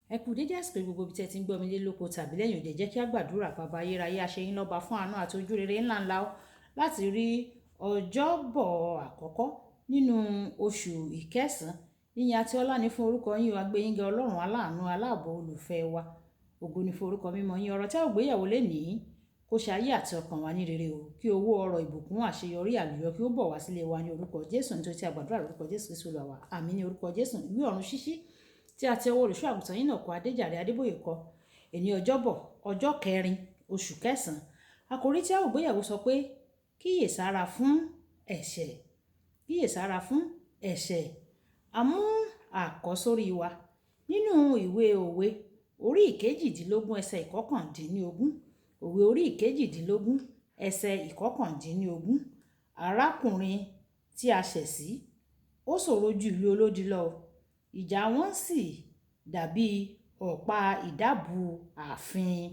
Ẹ kú dédé àsìkò gbogbo ibi tí ẹ ti ń gbọ́ mi lé lóko tàbí lẹ́yìn òde. Jẹ́ kí a gbàdúrà. Bàbá ayérayé, aṣeyín lọ́ba fún àánú àti ojú rere ńlá ńlá láti rí ọjọ́bọ̀ àkọ́kọ́ nínú oṣù ìkẹsàn-án. Ìyìn àti ọlá ni fún orúkọ yín o. A gbé yín ga, Ọlọ́run aláàánú, aláàbò, olùfẹ́ wa. Ògo ni fún orúkọ mímọ́ yín. Ọ̀rọ̀ tí a ó gbéyẹ̀wò lénìí kó ṣe ayé àti ọkàn wa ní rere o. Kí owó, ọrọ̀, ìbùkún, àṣeyọrí, àlùyọ kí ó bọ̀ wá sílé wa ní orúkọ Jésù. Nítorí tí a gbàdúrà lórúkọ Jésù Kristi Olúwa wa. Àmín ní orúkọ Jésù. Ìwé ọ̀run ṣíṣí tí a ti ọwọ́ olùṣọ́ àgùntàn yín náà kọ, Adéjàre Adébóyè kọ. Èní ọjọ́bọ̀, ọjọ́ kẹrin, oṣù kẹsàn-án. Àkòrí tí a ó gbéyẹ̀wò sọ pé kíyèsára fún ẹ̀ṣẹ̀. Kíyèsára fún ẹ̀ṣẹ̀. A mú àkọ́sórí wa nínú ìwé Òwe orí ìkejìdínlógún, ẹsẹ̀ ìkọkàndínlógún. Òwe orí ìkejìdínlógún, ẹsẹ̀ ìkọkàndínlógún. Arákùnrin tí a ṣẹ̀ sí, ó ṣòro ju ìlú olódi lọ. Ìjà wọn sì dàbí ọ̀pá ìdábùú ààfin.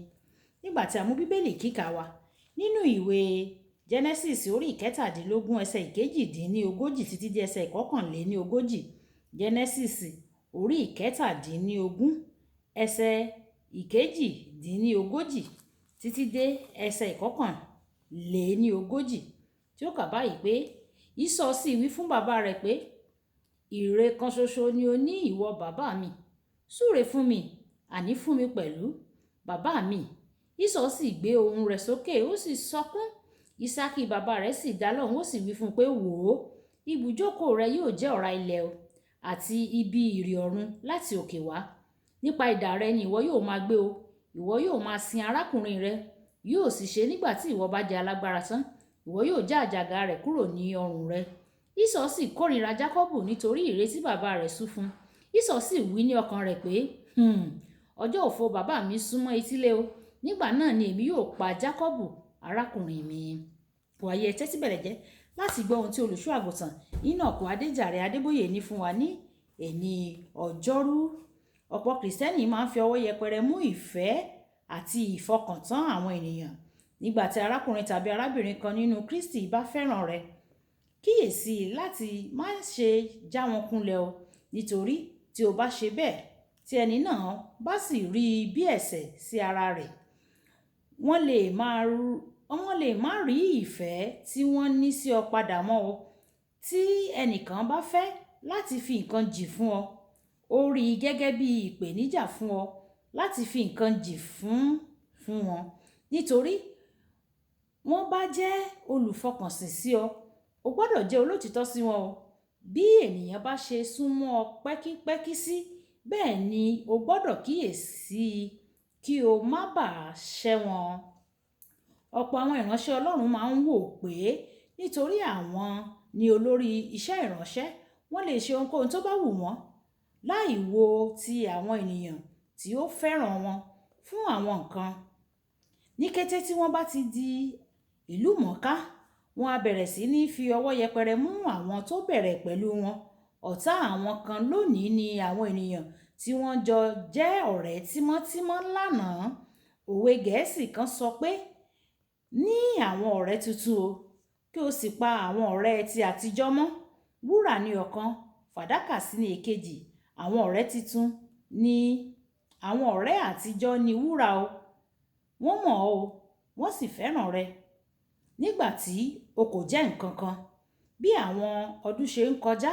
Nígbà tí a mú Bíbélì kíkà wa nínú ìwé Genesis orí ìkẹtàdínlógún, ẹsẹ̀ ìkejìdínlógójì títí dé ẹsẹ̀ ìkọkànléníogójì. Genesis orí ìkẹtàdínlógún, ẹsẹ̀ ìkejìdínlógójì títí dé ẹsẹ̀ ìkọkànléníogójì, tí ó kà báyìí pé, Ísọ̀ sì wí fún bàbá rẹ̀ pé, "Ìre kan ṣoṣo ni o ní, ìwọ bàbá mi. Súre fún mi, àní fún mi pẹ̀lú, bàbá mi." Ísọ̀ sì gbé ohùn rẹ̀ sókè, ó sì sọkún. Ísákì bàbá rẹ̀ sì dá lóhùn, ó sì wí fún un pé, "Wò ó, ibùjókòó rẹ yóò jẹ́ ọ̀rá ilẹ̀ o, àti ibi ìrì ọ̀run láti òkè wá. Nípa idà rẹ ni ìwọ yóò máa gbé o. Ìwọ yóò máa sin arákùnrin rẹ. Yóò sì ṣe nígbà tí ìwọ bá jẹ́ alágbára tán, ìwọ yóò já àjàgà rẹ̀ kúrò ní ọrùn rẹ." Ísọ̀ sì kórìíra Jákọ́bù nítorí ìre tí bàbá rẹ̀ sú fún un. Ísọ̀ sì wí ní ọkàn rẹ̀ pé, "Ọjọ́ òfò bàbá mi súnmọ́ etílé o. Nígbà náà ni èmi yóò pa Jákọ́bù arákùnrin mi." Wàyí, ẹ tẹ́tí bẹ̀rẹ̀ jẹ́ láti gbọ́ ohun tí olùṣọ́ àgùntàn Enoch Adéjàre Adébóyè ní fún wa ní èní ọjọ́rú. Ọ̀pọ̀ Kìrìsìtẹ́nì máa ń fi ọwọ́ yẹpẹrẹ mú ìfẹ́ àti ìfọkàntán àwọn ènìyàn. Nígbà tí arákùnrin tàbí arábìnrin kan nínú Kristi bá fẹ́ràn rẹ, kíyèsí láti má ṣe já wọn kulẹ̀ o. Nítorí tí o bá ṣe bẹ́ẹ̀, tí ẹni náà bá sì rí bí ẹ̀ṣẹ̀ sí ara rẹ̀, wọ́n lè má rí ìfẹ́ tí wọ́n ní sí ọ padà mọ́ o. Tí ẹnìkan bá fẹ́ láti fi nǹkan jì fún ọ, ó rí i gẹ́gẹ́ bí ìpèníjà fún ọ láti fi nǹkan jì fún wọn. Nítorí wọ́n bá jẹ́ olùfọkànsìn sí ọ, o gbọdọ̀ jẹ́ olóòtítọ́ sí wọn o. Bí ènìyàn bá ṣe súnmọ́ ọ pẹ́kípẹ́kí sí, bẹ́ẹ̀ ni o gbọdọ̀ kíyèsí kí o má bà ṣẹ́ wọn. Ọ̀pọ̀ àwọn ìránṣẹ́ Ọlọ́run máa ń wò pé nítorí àwọn ní olórí iṣẹ́ ìránṣẹ́, wọ́n lè ṣe ohunkóhun tó bá wù wọ́n láì wo ti àwọn ènìyàn tí ó fẹ́ràn wọn fún àwọn nǹkan. Ní kété tí wọ́n bá ti di ìlú mọ̀ọ́ká, wọ́n á bẹ̀rẹ̀ sí ní fi ọwọ́ yẹpẹrẹ mú àwọn tó bẹ̀rẹ̀ pẹ̀lú wọn. Ọ̀tá àwọn kan lónìí ni àwọn ènìyàn tí wọ́n jọ jẹ́ ọ̀rẹ́ tímọ́tímọ́ lánàá. Òwe Gẹ̀ẹ́sì kan sọ pé, "Ní àwọn ọ̀rẹ́ tuntun o, kí o sì pa àwọn ọ̀rẹ́ ti àtijọ́ mọ́." Wúrà ní ọ̀kan, fàdákà sì ní èkejì. Àwọn ọ̀rẹ́ tuntun ni àwọn ọ̀rẹ́ àtijọ́ ní wúrà o. Wọ́n mọ̀ ọ́ o, wọ́n sì fẹ́ràn rẹ nígbà tí o kò jẹ́ nǹkan kan. Bí àwọn ọdún ṣe ń kọjá,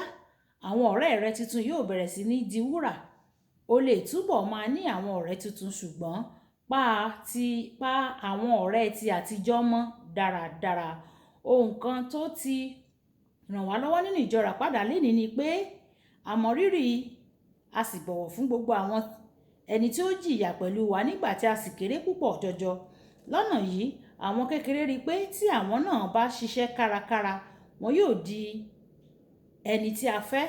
àwọn ọ̀rẹ́ rẹ tuntun yóò bẹ̀rẹ̀ sí ní di wúrà. O lè túbọ̀ máa ní àwọn ọ̀rẹ́ tuntun, ṣùgbọ́n pa àwọn ọ̀rẹ́ ti àtijọ́ mọ́ dáradára. Ohun kan tó ti ràn wá lọ́wọ́ nínú ìjọ Ìràpadà lénìí ni pé a mọ rírì, a sì bọ̀wọ̀ fún gbogbo àwọn ẹni tí ó jìyà pẹ̀lú wa nígbà tí a sì kéré púpọ̀ jọjọ. Lọ́nà yìí, àwọn kékeré rí pé tí àwọn náà bá ṣiṣẹ́ kárakára, wọn yóò di ẹni tí a fẹ́,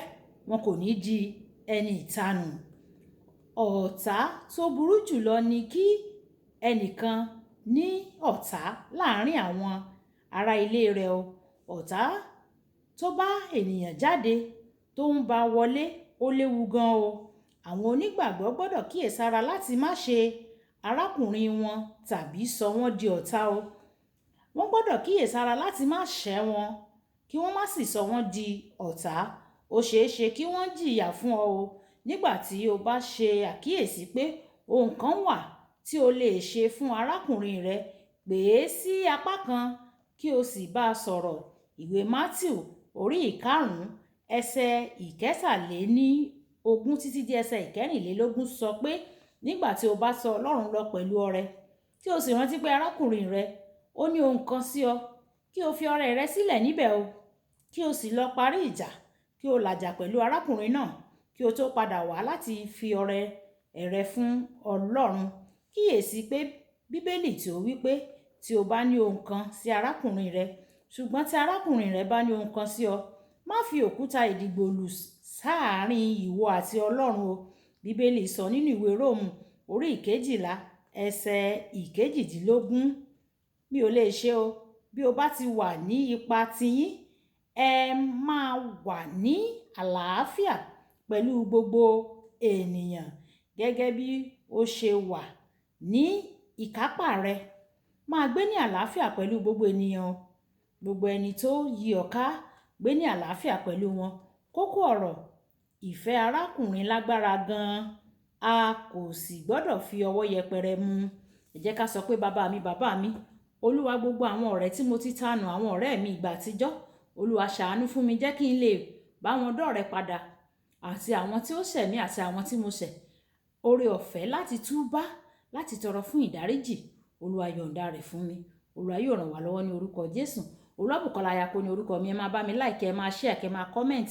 wọn kò ní di ẹni ìtanù. Ọ̀tá tó burú jùlọ ni kí ẹnìkan ní ọ̀tá láàárín àwọn ará ilé rẹ̀ o. Ọ̀tá tó bá ènìyàn jáde tó ń bá wọlé, ó léwu gan o. Àwọn onígbàgbọ́ gbọdọ̀ kíyèsára láti má ṣe arákùnrin wọn tàbí sọ wọ́n di ọ̀tá o. Wọ́n gbọdọ̀ kíyèsára láti má ṣẹ́ wọn, kí wọ́n má sì sọ wọ́n di ọ̀tá. Ó ṣe é ṣe kí wọ́n jìyà fún ọ o. Nígbà tí o bá ṣe àkíyèsí pé ohun kan wà tí o lè ṣe fún arákùnrin rẹ, pè é sí apá kan kí o sì bá a sọ̀rọ̀. Ìwé Matthew orí 5 ẹsẹ̀ 23 títí di ẹsẹ̀ 24 sọ pé nígbà tí o bá tọ̀ Ọlọ́run lọ pẹ̀lú ọrẹ, tí o sì rántí pé arákùnrin rẹ ó ní ohun kan sí ọ, kí o fi ọrẹ rẹ sílẹ̀ níbẹ̀ o, kí o sì lọ parí ìjà, kí o làjà pẹ̀lú arákùnrin náà, kí o tó padà wá láti fi ọrẹ rẹ fún Ọlọ́run. Kíyèsi pé Bíbélì tí ó wí pé tí o bá ní ohun kan sí arákùnrin rẹ, ṣùgbọ́n tí arákùnrin rẹ bá ní ohun kan sí ọ, má fi òkúta ìdìgbòlù sáàárín ìwọ àti Ọlọ́run o. Bíbélì sọ nínú ìwé Róòmù orí 12 ẹsẹ̀ 18. Mi ò lè ṣe o. Bí o bá ti wà ní ipa tiyín, ẹ máa wà ní àlàáfíà pẹ̀lú gbogbo ènìyàn gẹ́gẹ́ bí ó ṣe wà ní ìkápá rẹ. Máa gbé ní àlàáfíà pẹ̀lú gbogbo ènìyàn, gbogbo ẹni tó yí ọ ká, gbé ní àlàáfíà pẹ̀lú wọn. Kókó ọ̀rọ̀ ìfẹ́ arákùnrin lágbára gan-an, a kò sì gbọdọ̀ fi ọwọ́ yẹpẹrẹ mú. Ẹ jẹ́ ká sọ pé bàbá mi, bàbá mi, Olúwa, gbogbo àwọn ọ̀rẹ́ tí mo ti tanù, àwọn ọ̀rẹ́ mi ìgbà àtijọ́, Olúwa ṣàánú fún mi, jẹ́ kí n lè bá wọn dọ̀rẹ́ padà, àti àwọn tí ó ṣẹ̀ mí àti àwọn tí mo ṣẹ̀. Oore ọ̀fẹ́ láti túbá, láti tọrọ fún ìdáríjì, Olúwa yọ̀ǹda rẹ̀ fún mi. Olúwa yóò ràn wá lọ́wọ́ ní orúkọ Jésù. Olúwabùkọ́lá Ayako ní orúkọ mi. Ẹ máa bá mi like, ẹ máa share, kẹ máa comment,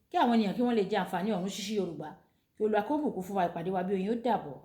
kí àwọn ènìyàn kí wọ́n lè jẹ àǹfààní ọ̀run ṣíṣí Yorùbá. Kí Olúwa kó bùkún fún wa. Ìpàdé wa bí oyin, ó dàbọ̀.